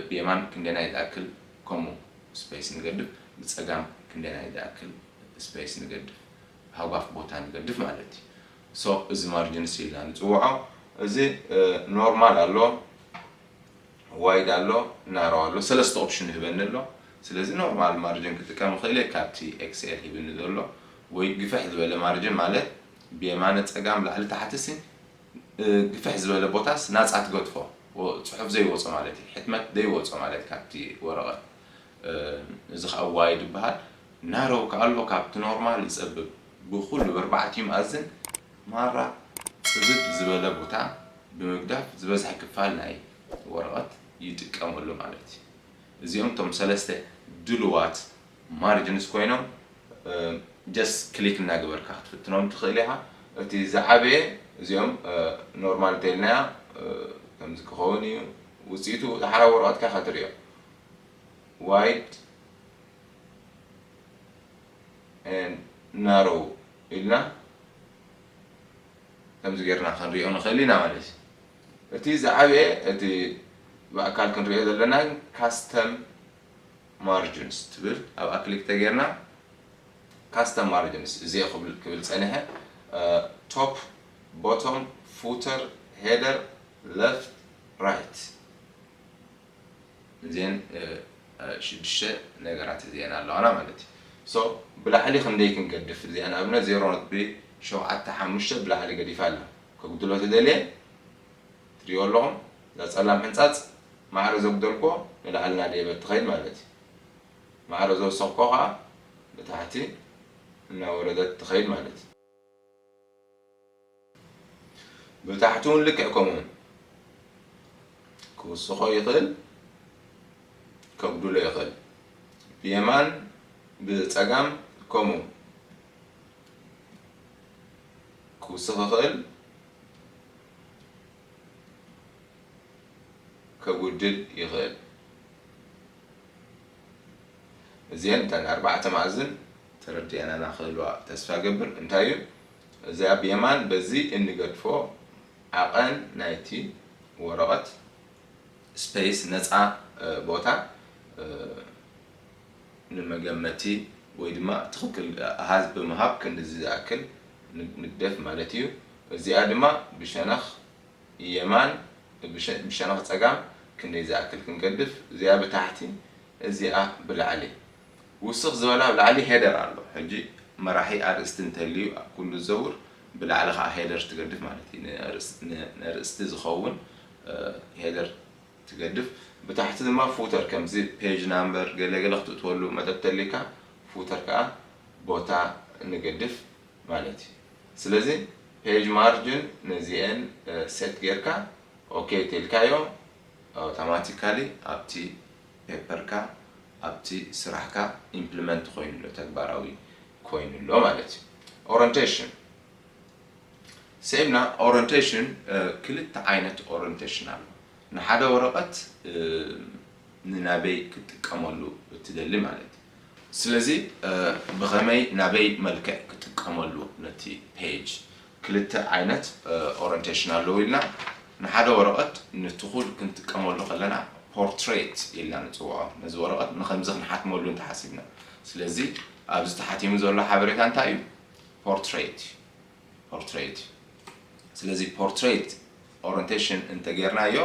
ብየማን ክንደናይ ዝኣክል ከምኡ space ንገድፍ፣ ብጸጋም ክንደናይ ዝኣክል space ንገድፍ፣ ሃጓፍ ቦታ ንገድፍ ማለት እዩ። So እዚ margins ኢልና ንጽውዖ። እዚ normal ኣሎ፣ wide ኣሎ፣ narrow ኣሎ፣ ሰለስተ option ይህበኒ ኣሎ። ስለዚ normal margin ክጥቀም እኽእል እየ ካብቲ ኤክስኤል ሂብኒ ዘሎ፣ ወይ ግፍሕ ዝበለ margin ማለት ብየማነ ጸጋም ላዕሊ ታሕቲ ሲ ግፍሕ ዝበለ ቦታስ ናጻ ትገድፎ፣ ጽሑፍ ዘይወጾ ማለት እዩ፣ ሕትመት ዘይወጾ ማለት ካብቲ ወረቐት። እዚ ከዓ wide ይበሃል። Narrow ከዓ ኣሎ፣ ካብቲ normal ዝጸብብ፣ ብኹሉ ብኣርባዕቲኡ መኣዝን ማራ ጽብብ ዝበለ ቦታ ብምግዳፍ ዝበዝሐ ክፋል ናይ ወረቐት ይጥቀመሉ ማለት እዩ። እዚኦም እቶም ሰለስተ ድሉዋት margins ኮይኖም just click እናገበርካ ክትፍትኖም ትኽእል ኢኻ። እቲ ዝዓበየ እዚኦም normal ተልናያ ከምዚ ክኸውን እዩ። ውፅኢቱ ዳሕራዊ ወረቐትካ ከትርእዮ wide and narrow ኢልና ከምዚ ጌርና ክንሪኦ ንኽእል ኢና ማለት እዩ። እቲ ዝዓበየ እቲ ብኣካል ክንሪኦ ዘለና custom margins ትብል ኣብኣ ክሊክ ተጌርና custom margins እዚ ክብል ክብል ጸኒሐ top bottom footer header left right እዚአን ሽዱሽተ ነገራት እዚአን ኣለዋና ማለት እዩ። So ብላዕሊ ክንደይ ክንገድፍ እዚኣ ንኣብነት ዜሮ ነጥቢ ሸውዓተ ሓሙሽተ ብላዕሊ ገዲፋ ኣላ። ከጉድሎ ተደልየ ትሪኦ ኣለኹም እዛ ጸላም ሕንጻጽ ማዕረ ዘጉደልኮ ንላዕሊ እናደየበት ትኸይድ ማለት እዩ። ማዕረ ዘወሰኽኮ ከዓ ብታሕቲ እናወረደት ትኸይድ ማለት እዩ። ብታሕቲ እውን ልክዕ ከምኡ ክውስኾ ይኽእል፣ ከጉድሎ ይኽእል። ብየማን ብጸጋም ከምኡ ክውስኽ ይኽእል፣ ከጉድል ይኽእል። እዚአን እተን ኣርባዕተ መኣዝን ተረዲአናና ክህልዋ ተስፋ ገብር። እንታይ እዩ እዚኣ ብየማን በዚ እንገድፎ ዓቐን ናይቲ ወረቐት space ነፃ ቦታ ንመገመቲ ወይ ድማ ትኽክል ኣሃዝ ብምሃብ ክንድዚ ዝኣክል ንግደፍ ማለት እዩ። እዚኣ ድማ ብሸነኽ የማን ብሸነኽ ጸጋም ክንደይ ዝኣክል ክንገድፍ፣ እዚኣ ብታሕቲ እዚኣ ብላዕሊ ውስኽ ዝበላ ኣብ ላዕሊ header ኣሎ። ሕጂ መራሒ ኣርእስቲ እንተልዩ ኣብ ኩሉ ዝዘውር ብላዕሊ ከዓ header ትገድፍ ማለት እዩ። ነርእስቲ ዝኸውን header ትገድፍ። ብታሕቲ ድማ footer ከምዚ page number ገለገለ ክትእትወሉ መደብ ተልካ footer ከዓ ቦታ ንገድፍ ማለት እዩ። ስለዚ page margin ነዚአን set ጌርካ okay ተልካዮ automatically ኣብቲ paper ካ ኣብቲ ስራሕካ implement ኮይኑ ኣሎ ተግባራዊ ኮይኑ ኣሎ ማለት እዩ። Orientation ስዒብና orientation ክልተ ዓይነት orientation ኣሎ። ንሓደ ወረቐት ንናበይ ክትጥቀመሉ እትደሊ ማለት እዩ። ስለዚ ብኸመይ ናበይ መልክዕ ክጥቀመሉ ነቲ page ክልተ ዓይነት orientation ኣለዉ ኢልና ንሓደ ወረቐት ንትኹል ክንጥቀመሉ ከለና portrait ኢልና ንፅውዖ። ነዚ ወረቐት ንኸምዚ ክንሓትመሉ እንተሓሲብና። ስለዚ ኣብዚ ተሓቲሙ ዘሎ ሓበሬታ እንታይ እዩ? Portrait እዩ። Portrait እዩ። ስለዚ portrait ኦሪንቴሽን እንተጌርናዮ፣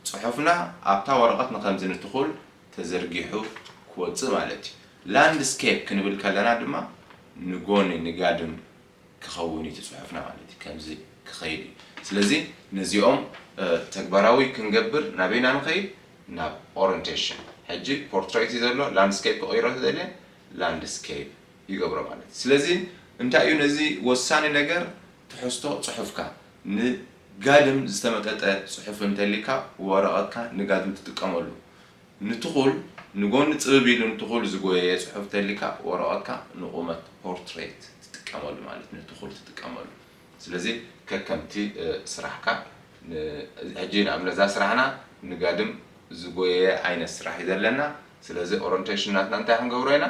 ጽሑፍና ኣብታ ወረቐት ንኸምዚ ንትኹል ተዘርጊሑ ክወጽእ ማለት እዩ። ላንድስኬፕ ክንብል ከለና ድማ ንጎኒ ንጋድም ክኸውን እዩ እቲ ጽሑፍና ማለት እዩ። ከምዚ ክኸይድ እዩ። ስለዚ ነዚኦም ተግባራዊ ክንገብር ናበይና ንኸይድ? ናብ ኦሪንቴሽን። ሕጂ ፖርትሬት እዩ ዘሎ፣ ላንድስኬፕ ክቕይሮ ተደልየ ላንድስኬፕ ይገብሮ ማለት እዩ። ስለዚ እንታይ እዩ ነዚ ወሳኒ ነገር? ትሕዝቶ ጽሑፍካ ንጋድም ዝተመጠጠ ጽሑፍ እንተሊካ ወረቐትካ ንጋድም ትጥቀመሉ። ንትኹል ንጎኒ ጽብብ ኢሉ ንትኹል ዝጎየየ ጽሑፍ ተሊካ ወረቐትካ ንቑመት ፖርትሬት ትጥቀመሉ ማለት ንትኹል ትጥቀመሉ። ስለዚ ከከምቲ ስራሕካ ሕጂ ንኣብነት እዛ ስራሕና ንጋድም ዝጎየየ ዓይነት ስራሕ እዩ ዘለና። ስለዚ ኦሪንቴሽን ናትና እንታይ ክንገብሮ ኢና?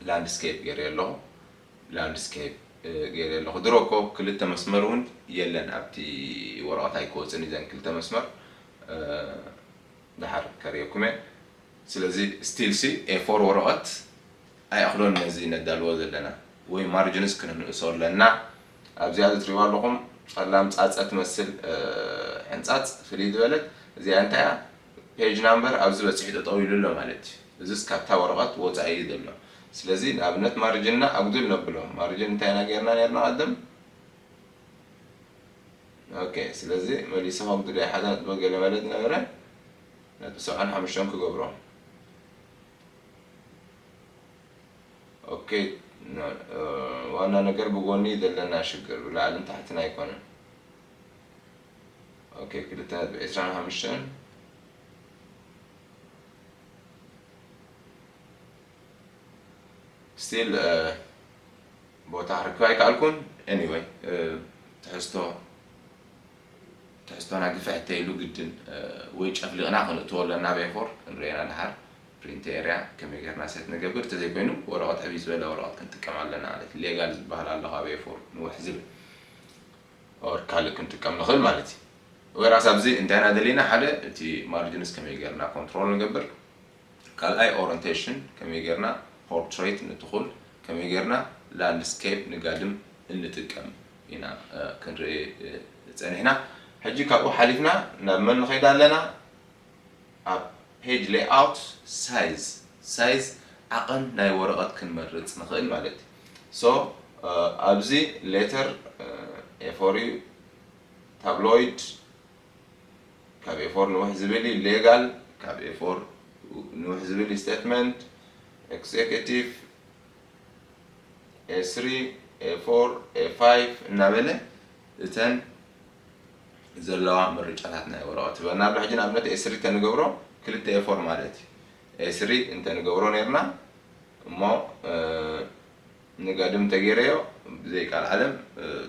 ላንድስኬፕ ገይረ ኣለኹ። ላንድስኬፕ ገይረ ኣለኹ። ድሮ እኮ ክልተ መስመር እውን የለን ኣብቲ ወረቐት ኣይክወፅን እዘን ክልተ መስመር። ድሓር ከርእየኩም እየ። ስለዚ ስቲል ሲ ኤፎር ወረቐት ኣይኣኽሎን ነዚ ነዳልዎ ዘለና ወይ ማርጅንስ ክንንእሶ ኣለና። ኣብዚኣ ዝትሪዋ ኣለኹም ጸላም ጻጸ ትመስል ሕንጻጽ ፍልይ ዝበለት እዚኣ እንታይ እያ? ፔጅ ናምበር ኣብዚ በጺሑ ጠጠው ኢሉ ኣሎ ማለት እዩ። እዚስ ካብታ ወረቐት ወጻኢ እዩ ዘሎ። ስለዚ ንኣብነት ማርጅንና ኣጉድል ነብሎ። ማርጅን እንታይ ኢና ጌርና ኔርና ቀደም? ኦኬ፣ ስለዚ መሊሰ ከጉድሎ እየ። ሓደ ነጥቢ ገለ መለ ዝነበረ ነጥቢ ሰብዓን ሓሙሽተን ክገብሮ። ኦኬ፣ ዋና ነገር ብጎኒ ዘለና ሽግር ብላዕልን ታሕትን ኣይኮነን። ኦኬ፣ ክልተ ነጥቢ ዕስራን ሓሙሽተን። ስቲል ቦታ ክረክብ ኣይከኣልኩን። ኤኒወይ ትሕዝቶ ትሕዝቶና ግፍሕ ተይሉ ግድን ወይ ጨፍሊቕና ክንእትዎ ኣለና ኣብ ኤፎር ክንርእየና ድሓር ፕሪንት ኤርያ ከመይ ጌርና ሴት ንገብር እንተዘይኮይኑ ወረቐት ዕብይ ዝበለ ወረቐት ክንጥቀም ኣለና ማለት እዩ። ሌጋል ዝበሃል ኣሎ ካብ ኤፎር ንውሕ ዝብል ኦር ካልእ ክንጥቀም ንኽእል ማለት እዩ። ወይራስ ኣብዚ እንታይ ኢና ደሊና ሓደ እቲ ማርጅንስ ከመይ ጌርና ኮንትሮል ንገብር ካልኣይ ኦሪንቴሽን ከመይ ጌርና ፖርትሬት ንትኹል ከመይ ጌርና ላንድስኬፕ ንጋድም እንጥቀም ኢና ክንርኢ ጸኒሕና። ሕጂ ካብኡ ሓሊፍና ናብ መን ንኸይድ ኣለና? ኣብ ፔጅ ሌይኣውት ሳይዝ ሳይዝ ዓቐን ናይ ወረቐት ክንመርጽ ንኽእል ማለት እዩ። ሶ ኣብዚ ሌተር ኤፎር እዩ፣ ታብሎይድ ካብ ኤፎር ንውሕ ዝብል እዩ፣ ሌጋል ካብ ኤፎር ንውሕ ዝብል እዩ፣ ስቴትመንት ኤግዜኪቲቭ ኤስሪ ኤፎር ኤፋይቭ እናበለ እተን ዘለዋ ምርጫታት ናይ ወረቐት ትበና ኣሎ። ሕጂ ንኣብነት ኤስሪ ተንገብሮ ክልተ ኤፎር ማለት እዩ። ኤስሪ እንተንገብሮ ነርና እሞ ንጋድም ተገይረዮ ብዘይ ቃል ዓለም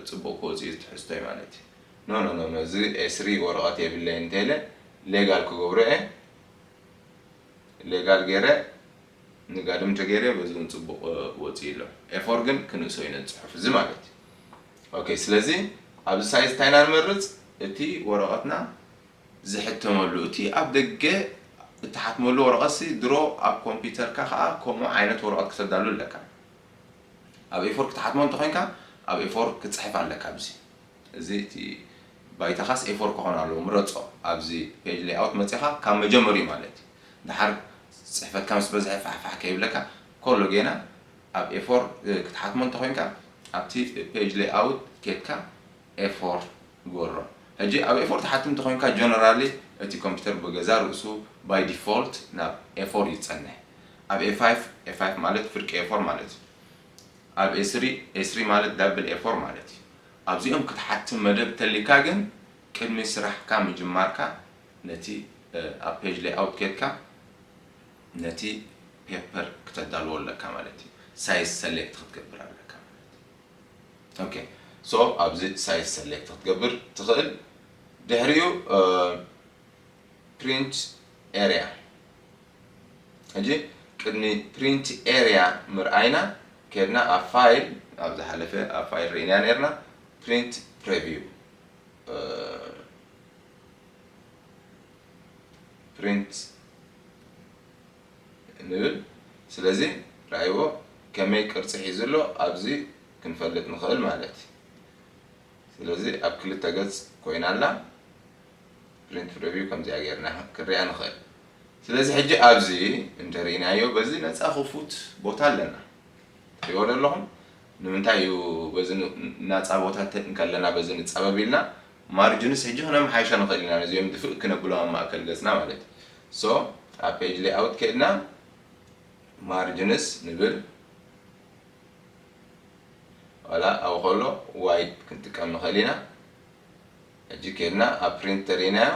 ጽቡቕ ክወጽእ እዩ ትሕዝቶይ ማለት እዩ። ኖ ኖ ኖ ኖ እዚ ኤስሪ ወረቐት የብለይ እንተለ ሌጋል ክገብሮ እየ። ሌጋል ገይረ ንጋድም ተገይረ በዚ እውን ጽቡቕ ወጽእ ኣሎ። ኤፎር ግን ክንእሶ እዩ ነቲ ጽሑፍ እዚ ማለት እዩ። ኦኬ ስለዚ ኣብዚ ሳይዝ እንታይ ኢና ንመርጽ? እቲ ወረቐትና ዝሕተመሉ እቲ ኣብ ደገ እትሓትመሉ ወረቐትሲ ድሮ ኣብ ኮምፒውተርካ ከዓ ከምኡ ዓይነት ወረቐት ክተዳሉ ኣለካ። ኣብ ኤፎር ክትሓትሞ እንተኮይንካ ኣብ ኤፎር ክትፅሕፍ ኣለካ ኣብዚ እዚ እቲ ባይታኻስ ኤፎር ክኾን ኣለዎ ምረፆ ኣብዚ ፔጅ ሌይኣውት መፂኻ ካብ መጀመሪኡ ማለት እዩ ድሓር ፅሕፈትካ ምስ በዝሐ ፋሕፋሕ ከይብለካ ከሎ ጌና ኣብ ኤፎር ክትሓትሞ እንተኮይንካ ኣብቲ ፔጅ ሌይኣውት ኬድካ ኤፎር ግበሮ። ሕጂ ኣብ ኤፎር ትሓትም እንተኮይንካ ጀነራሊ እቲ ኮምፒውተር ብገዛ ርእሱ ባይ ዲፎልት ናብ ኤፎር እዩ ዝፀንሕ። ኣብ ኤፋይፍ ኤፋይፍ ማለት ፍርቂ ኤፎር ማለት እዩ። ኣብ ኤስሪ ኤስሪ ማለት ዳብል ኤፎር ማለት እዩ። ኣብዚኦም ክትሓትም መደብ ተሊካ ግን ቅድሚ ስራሕካ ምጅማርካ ነቲ ኣብ ፔጅ ሌይኣውት ኬድካ ነቲ ፔፐር ክተዳልዎ ኣለካ ማለት እዩ። ሳይዝ ሰሌክት ክትገብር ኣለካ ማለት እዩ። ኦኬ ሶ ኣብዚ ሳይዝ ሰሌክት ክትገብር ትኽእል። ድሕሪኡ ፕሪንት ኤርያ ሕጂ ቅድሚ ፕሪንት ኤርያ ምርኣይና ከድና ኣብ ፋይል ኣብ ዝሓለፈ ኣብ ፋይል ርኢና ነርና ፕሪንት ፕሪቪው ፕሪንት ንብል። ስለዚ ርኣይዎ ከመይ ቅርፂ ሒዙ ኣሎ ኣብዚ ክንፈልጥ ንኽእል ማለት እዩ። ስለዚ ኣብ ክልተ ገጽ ኮይና ኣላ። ፕሪንት ፕሪቪው ከምዚኣ ጌርና ክንሪኣ ንኽእል። ስለዚ ሕጂ ኣብዚ እንተርኢናዮ በዚ ነጻ ክፉት ቦታ ኣለና። ትሪእዎ ዶ ኣለኹም? ንምንታይ እዩ በዚ ን- ናጻ ቦታ ተ- እንከለና በዚ ንጻበብ ኢልና? ማርጅንስ ሕጂ ክነመሓይሾ ንኽእል ኢና፣ ነዚኦም ድፍእ ክነብሎም ኣብ ማእከል ገጽና ማለት እዩ። ሶ ኣብ ፔጅ ሌይኣውት ከድና ማርጅንስ ንብል፣ ዋላ ኣብኡ ከሎ ዋይድ ክንጥቀም ንኽእል ኢና። ሕጂ ከድና ኣብ ፕሪንት ተሪእናዮ፣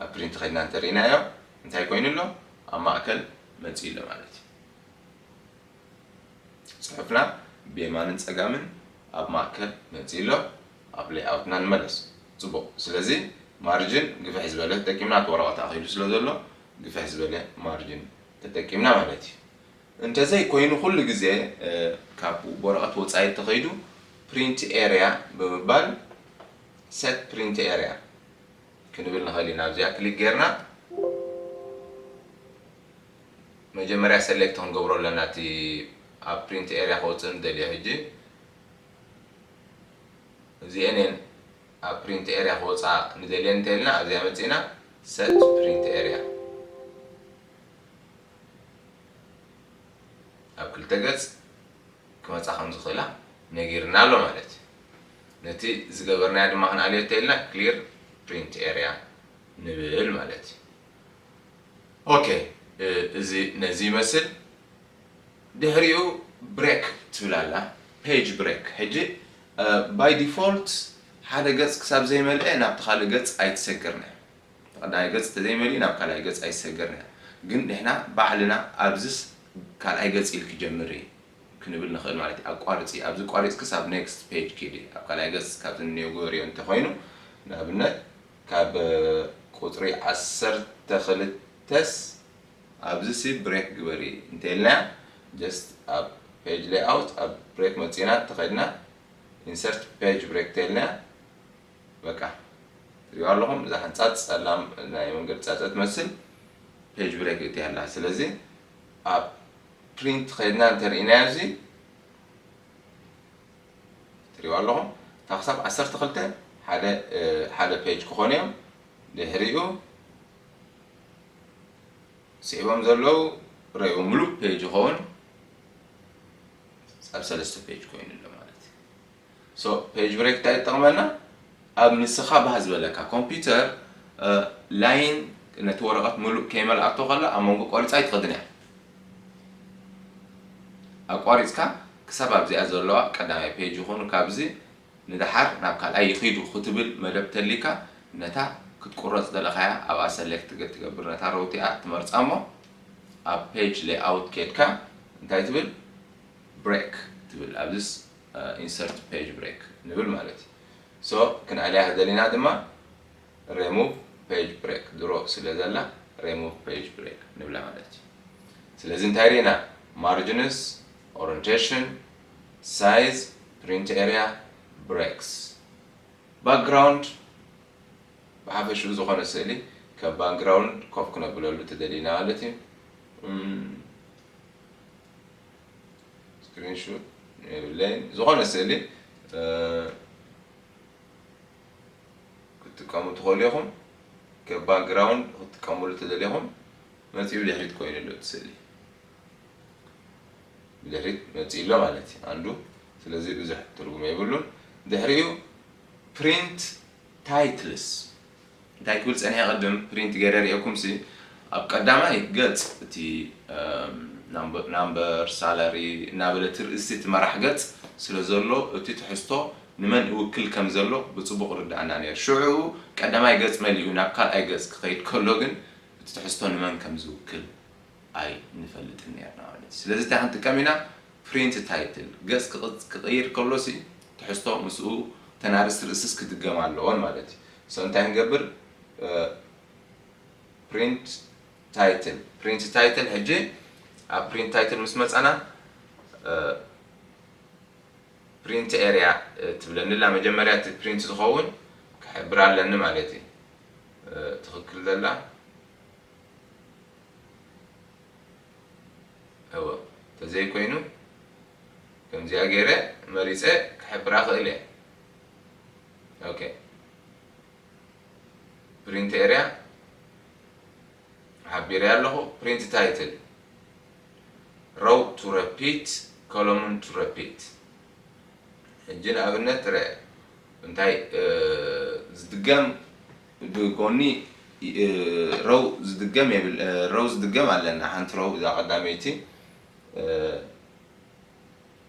ኣብ ፕሪንት ኸድና እንተሪእናዮ እንታይ ኮይኑ ኣሎ? ኣብ ማእከል መፂኡ ኣሎ ማለት እዩ። ፅሑፍና ብየማንን ፀጋምን ኣብ ማእከል መፂኡ ኣሎ። ኣብ ሌይኣውትና ንመለስ። ፅቡቕ። ስለዚ ማርጅን ግፍሕ ዝበለ ተጠቂምና፣ እቲ ወረቐት ኣኺሉ ስለ ዘሎ ግፍሕ ዝበለ ማርጅን ተጠቂምና ማለት እዩ። እንተዘይ ኮይኑ ኩሉ ግዜ ካብ ወረቐት ወፃኢ ተኸይዱ ፕሪንት ኤርያ ብምባል ሴት ፕሪንት ኤርያ ክንብል ንኽእል ኢና። ኣብዚኣ ክሊክ ጌርና መጀመርያ ሰሌክት ክንገብሮ ኣለና፣ እቲ ኣብ ፕሪንት ኤርያ ክወፅእ ንደልዮ። ሕጂ እዚአን እየን ኣብ ፕሪንት ኤርያ ክወፃ ንደልየን እንተኢልና ኣብዚኣ መፂና ሴት ፕሪንት ኤርያ ኣብ ክልተ ገጽ ክመጻ ከም ዝኽእላ ነጊርና ኣሎ ማለት እዩ። ነቲ ዝገበርናዮ ድማ ክንኣልዮ እንተኢልና ክሊር ፕሪንት ኤርያ ንብል ማለት እዩ። ኦኬ፣ እዚ ነዚ ይመስል። ድሕሪኡ ብሬክ ትብል ኣላ፣ ፔጅ ብሬክ። ሕጂ ባይ ዲፎልት ሓደ ገጽ ክሳብ ዘይመልአ ናብቲ ካልእ ገጽ ኣይትሰግርና። ቀዳማይ ገጽ ተዘይመሊኡ ናብ ካልኣይ ገጽ ኣይሰገርና። ግን ንሕና ባዕልና ኣብዝስ ካልኣይ ገጽ ኢልኪ ጀምሪ ክንብል ንኽእል ማለት እዩ። ኣቋርጺ፣ ኣብዚ ቋሪጽ ክሳብ ኔክስት ፔጅ ኪዲ። ኣብ ካልኣይ ገጽ ካብቲ ንኔው ግበርዮ እንተኾይኑ፣ ንኣብነት ካብ ቁጽሪ ዓሰርተ ክልተስ ኣብዚ ሲ ብሬክ ግበሪ እንተኢልና፣ ጀስት ኣብ ፔጅ ሌይኣውት ኣብ ብሬክ መጺና ተኸድና ኢንሰርት ፔጅ ብሬክ ተኢልና በቃ ትሪኦ ኣለኹም። እዛ ሓንጻጽ ጸላም ናይ መንገዲ ጻጸ ትመስል ፔጅ ብሬክ እትያ ኣላ። ስለዚ ኣብ ፕሪንት ኸይድና እንተርኢናዮ እዚ ትሪኦ ኣለኹም። እታ ክሳብ ዓሰርተ ክልተ ሓደ ሓደ ፔጅ ክኾኑ እዮም። ድሕሪኡ ስዒቦም ዘለዉ ረእይዎ ምሉእ ፔጅ ይኸውን። ኣብ ሰለስተ ፔጅ ኮይኑ ኣሎ ማለት እዩ። ሶ ፔጅ ብሬክ እንታይ ይጠቕመና? ኣብ ንስኻ ባህ ዝበለካ ኮምፒውተር ላይን ነቲ ወረቐት ምሉእ ከይመልኣቶ ከላ ኣብ መንጎ ቆሪፃ ኣይትኸድን እያ። ኣቋሪፅካ ክሳብ ኣብዚኣ ዘለዋ ቀዳማይ ፔጅ ይኹኑ ካብዚ ንደሓር ናብ ካልኣይ ይኺዱ ክትብል መደብ ተሊካ ነታ ክትቁረፅ ደለኻያ ኣብኣ ሰሌክት ትገብር ነታ ረውቲኣ ትመርፃ እሞ ኣብ ፔጅ ሌይኣውት ኬድካ እንታይ ትብል? ብሬክ ትብል ኣብዚስ ኢንሰርት ፔጅ ብሬክ ንብል ማለት እዩ። ሶ ክንኣልያ ደሊና ድማ ሬሙቭ ፔጅ ብሬክ ድሮ ስለ ዘላ ሬሙቭ ፔጅ ብሬክ ንብላ ማለት እዩ። ስለዚ እንታይ ርኢና? ማርጅንስ፣ ኦሪንቴሽን፣ ሳይዝ፣ ፕሪንት ኤርያ፣ ብሬክስ። ባክግራውንድ ብሓፈሽኡ ዝኾነ ስእሊ ካብ ባክግራውንድ ኮፍ ክነብለሉ ተደሊና ማለት እዩ። ስክሪንሹት የብለይን። ዝኾነ ስእሊ ክትጥቀሙ ትኽእሉ ኢኹም። ከም ባክግራውንድ ክትጥቀምሉ ተደሊኹም መፂኡ ብድሕሪት ኮይኑ ኣሎ እቲ ስእሊ። ብድሕሪት መፂኡ ኣሎ ማለት እዩ ኣንዱ። ስለዚ ብዙሕ ትርጉም የብሉን። ድሕሪኡ ፕሪንት ታይትልስ እንታይ ክብል ጸኒሐ ቅድም ፕሪንት ገይረ ርእየኩም ሲ ኣብ ቀዳማይ ገጽ እቲ ናምበር ሳላሪ እናበለ እቲ ርእሲ እቲ መራሕ ገጽ ስለ ዘሎ እቲ ትሕዝቶ ንመን እውክል ከም ዘሎ ብጽቡቕ ርዳእና ነይሩ። ሽዑ ቀዳማይ ገጽ መሊኡ ናብ ካልኣይ ገጽ ክኸይድ ከሎ ግን እቲ ትሕዝቶ ንመን ከም ዝውክል ኣይንፈልጥን ነርና ማለት እዩ። ስለዚ እንታይ ክንጥቀም ኢና? ፕሪንት ታይትል ገጽ ክቕይር ከሎ ሲ ትሕዝቶ ምስኡ ተናርስ ርእስስ ክድገም ኣለዎን ማለት እዩ። ሶ እንታይ ክንገብር? ፕሪንት ታይትል ፕሪንት ታይትል ሕጂ ኣብ ፕሪንት ታይትል ምስ መጻና ፕሪንት ኤርያ ትብለኒ ኣላ። መጀመርያ እቲ ፕሪንት ዝኸውን ክሕብር ኣለኒ ማለት እዩ። ትኽክል ዘላ እወ፣ ተዘይኮይኑ ከምዚኣ ገይረ መሪፀ ክሕብራ ክእል እየ። ኦኬ፣ ፕሪንት ኤርያ ሓቢረ ኣለኹ። ፕሪንት ታይትል፣ ሮው ቱ ረፒት፣ ኮሎምን ቱ ረፒት። ሕጂ ንኣብነት ጥረ እንታይ ዝድገም ብጎኒ፣ ሮው ዝድገም የብል። ሮው ዝድገም ኣለና፣ ሓንቲ ሮው እዛ ቀዳመይቲ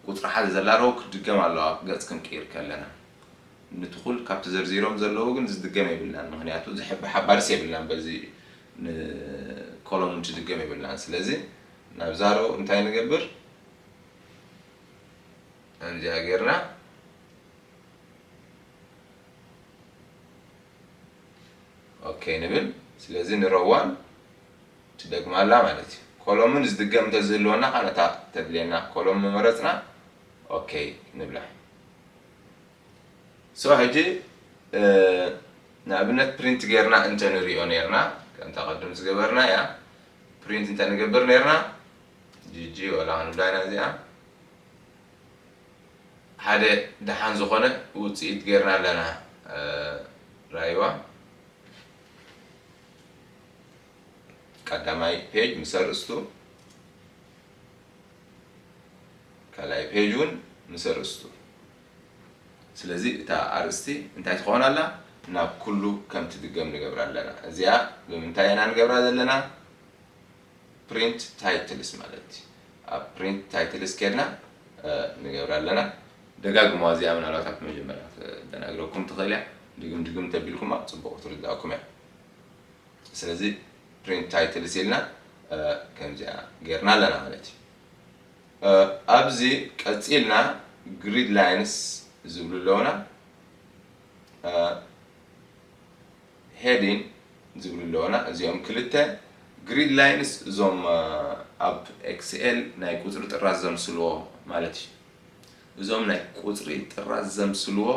ቁፅሪ ሓደ ዘላ ሮው ክትድገም ኣለዋ፣ ገፅ ክንቅይር ከለና። ንትኹል ካብቲ ዘርዚሮም ዘለዉ ግን ዝድገም የብልናን፣ ምክንያቱ ዝሕብ ሓባርስ የብልናን፣ በዚ ንኮሎምን ትድገም የብልናን። ስለዚ ናብዛ ሮው እንታይ ንገብር? ከምዚኣ ጌርና ኦኬ ንብል። ስለዚ ንሮዋን ትደግማላ ማለት እዩ። ኮሎምን ዝድገም እንተዝህልወና ከዓ ነታ ተድልየና ኮሎም ምመረፅና ኦኬ ንብላ። ሶ ሕጂ ንኣብነት ፕሪንት ጌርና እንተንሪኦ ኔርና፣ ከምታ ቅድም ዝገበርና እያ። ፕሪንት እንተንገብር ኔርና ጂጂ ወላ ክንብላ ኢና እዚኣ። ሓደ ደሓን ዝኾነ ውፅኢት ጌርና ኣለና። ራይዋ ቀዳማይ ፔጅ ምስ ኣርእስቱ፣ ካልኣይ ፔጅ እውን ምስ ኣርእስቱ። ስለዚ እታ ኣርእስቲ እንታይ ትኸውን ኣላ? ናብ ኩሉ ከም ትድገም ንገብራ ኣለና። እዚኣ ብምንታይ ኢና ንገብራ ዘለና? ፕሪንት ታይትልስ ማለት እዩ። ኣብ ፕሪንት ታይትልስ ኬድና ንገብራ ኣለና። ደጋግሞ እዚኣ ምናልባት ኣብ መጀመርያ ተደናግረኩም ትኽእል እያ። ድግም ድግም ተቢልኩማ ፅቡቕ ትርዳእኩም እያ። ስለዚ ፕሪንት ታይትልስ ኢልና ከምዚኣ ጌርና ኣለና ማለት እዩ። ኣብዚ ቀፂልና ግሪድ ላይንስ ዝብሉ ኣለውና። ሄዲን ዝብሉ ኣለውና። እዚኦም ክልተ ግሪድ ላይንስ እዞም ኣብ ኤክስኤል ናይ ቁፅሪ ጥራዝ ዘምስልዎ ማለት እዩ። እዞም ናይ ቁፅሪ ጥራዝ ዘምስልዎ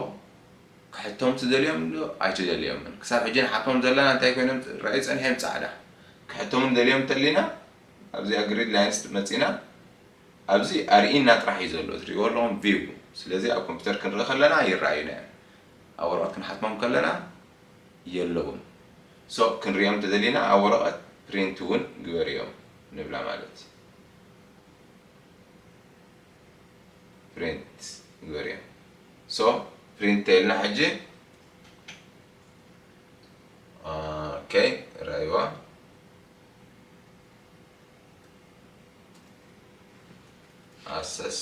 ክሕቶም ትደልዮም ዶ ኣይትደልዮምን? ክሳብ ሕጂ ንሓቶም ዘለና እንታይ ኮይኖም ራእዩ ፀኒሖም ፃዕዳ። ክሕቶም ንደልዮም እንተሊና ኣብዚኣ ግሪድ ላይንስ መፂና ኣብዚ ኣርእና ጥራሕ እዩ ዘሎ ትሪእዎ ኣለኹም ቪው። ስለዚ ኣብ ኮምፒውተር ክንርኢ ከለና ይረኣዩና እዮም። ኣብ ወረቐት ክንሓትሞም ከለና የለውን። ሶ ክንሪኦም እንተደሊና ኣብ ወረቐት ፕሪንት እውን ግበርዮም ንብላ ማለት እዩ። ፕሪንት ግበርዮም። ሶ ፕሪንት ተይልና ሕጂ ኦኬ ራይዋ ኣሰስ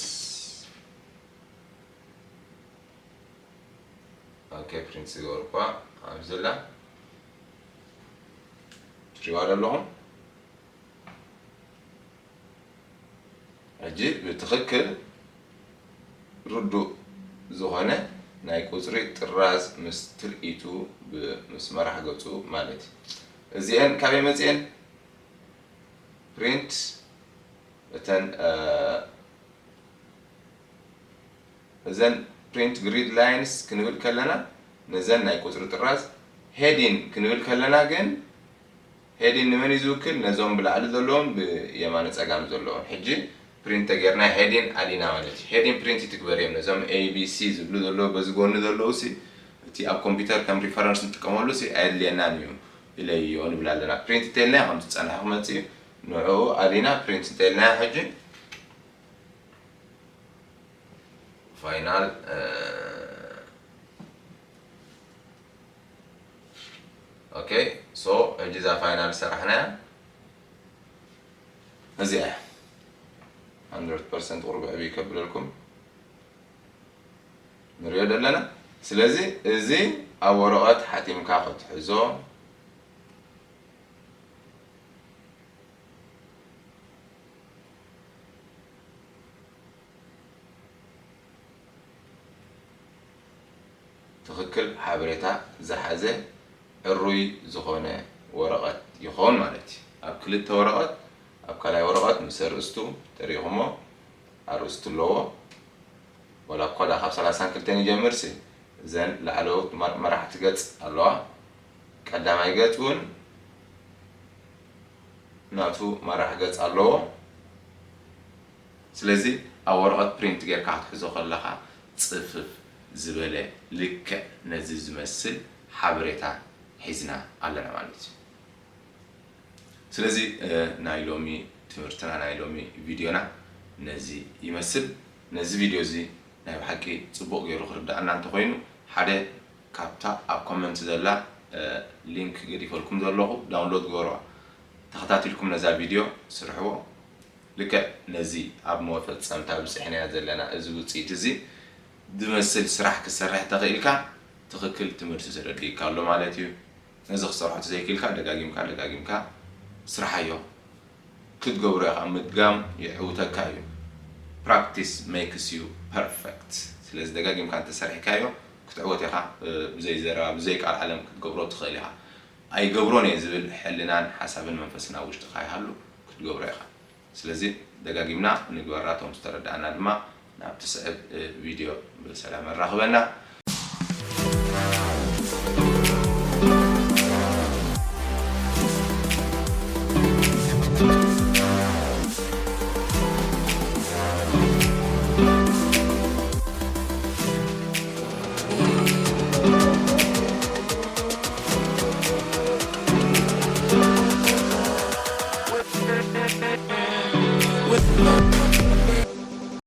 ኦኬ ፕሪንት ዝገበርኳ ኣብዚ ዘላ ትሪዋ ዘለኹም። ሕጂ ብትኽክል ርዱእ ዝኾነ ናይ ቁፅሪ ጥራዝ ምስ ትርኢቱ ብ- ምስ መራሕ ገፁ ማለት እዩ። እዚአን ካበይ መፅአን? ፕሪንት እተን እዘን ፕሪንት ግሪድ ላይንስ ክንብል ከለና ነዘን ናይ ቁፅሪ ጥራዝ፣ ሄዲን ክንብል ከለና ግን ሄዲን ንመን እዩ ዝውክል? ነዞም ብላዕሊ ዘለዎም ብየማነ ፀጋም ዘለዎም። ሕጂ ፕሪንት ተገይርና ሄዲን ኣሊና ማለት እዩ። ሄዲን ፕሪንት ይትግበር እዮም። ነዞም ኤ ቢ ሲ ዝብሉ ዘለዉ በዚ ጎኒ ዘለዉ ሲ እቲ ኣብ ኮምፒውተር ከም ሪፈረንስ ንጥቀመሉ ሲ ኣየድልየናን እዩ ኢለዮ ንብል ኣለና። ፕሪንት እንተልና ከም ዝፀንሐ ክመፅእ እዩ። ንዕኡ ኣሊና ፕሪንት እንተልና ሕጂ ፋይናል ኦኬ ሶ ሕጂ እዛ ፋይናል ሰራሕናያ እዚኣ እያ። hundred percent ቁርብ ዕብይ ከብለልኩም ንሪኦ ዘለና። ስለዚ እዚ ኣብ ወረቐት ሓቲምካ ክትሕዞ ትኽክል ሓበሬታ ዝሓዘ ዕሩይ ዝኾነ ወረቐት ይኸውን ማለት እዩ። ኣብ ክልተ ወረቐት ኣብ ካልኣይ ወረቐት ምስ ኣርእስቱ ተሪእኹሞ ኣርእስቱ ኣለዎ። ወላ እኳ ዳ ካብ ሰላሳን ክልተን ይጀምር ሲ እዘን ላዕለዎት መራሕቲ ገፅ ኣለዋ። ቀዳማይ ገፅ እውን ናቱ መራሕ ገፅ ኣለዎ። ስለዚ ኣብ ወረቐት ፕሪንት ጌርካ ክትሕዞ ከለኻ ጽፍፍ ዝበለ ልክዕ ነዚ ዝመስል ሓበሬታ ሒዝና ኣለና ማለት እዩ። ስለዚ ናይ ሎሚ ትምህርትና ናይ ሎሚ ቪድዮና ነዚ ይመስል። ነዚ ቪድዮ እዚ ናይ ብሓቂ ጽቡቕ ገይሩ ክርዳኣና እንተኾይኑ ሓደ ካብታ ኣብ ኮመንት ዘላ ሊንክ ገዲፈልኩም ዘለኹ ዳውንሎድ ግበርዋ። ተኸታቲልኩም ነዛ ቪድዮ ስርሕዎ። ልክዕ ነዚ ኣብ መፈጸምታ ብጽሕናያ ዘለና እዚ ውጽኢት እዚ ዝመስል ስራሕ ክሰርሕ ተኽኢልካ ትኽክል ትምህርቲ ተረዲእካ ኣሎ ማለት እዩ። ነዚ ክሰርሖ ተዘይክኢልካ ደጋጊምካ ደጋጊምካ ስርሓዮ። ክትገብሮ ኢኻ። ምድጋም የዕውተካ እዩ። Practice makes you perfect። ስለዚ ደጋጊምካ እንተሰሪሕካዮ ክትዕወት ኢኻ። ብዘይ ዘረባ ብዘይ ቃል ዓለም ክትገብሮ ትኽእል ኢኻ። ኣይገብሮን እየ ዝብል ሕልናን ሓሳብን መንፈስን ኣብ ውሽጥኻ ይሃሉ ክትገብሮ ኢኻ። ስለዚ ደጋጊምና ንግበራ። እቶም ዝተረዳእና ድማ ናብ ትስዕብ ቪድዮ ብሰላም ኣራኽበና።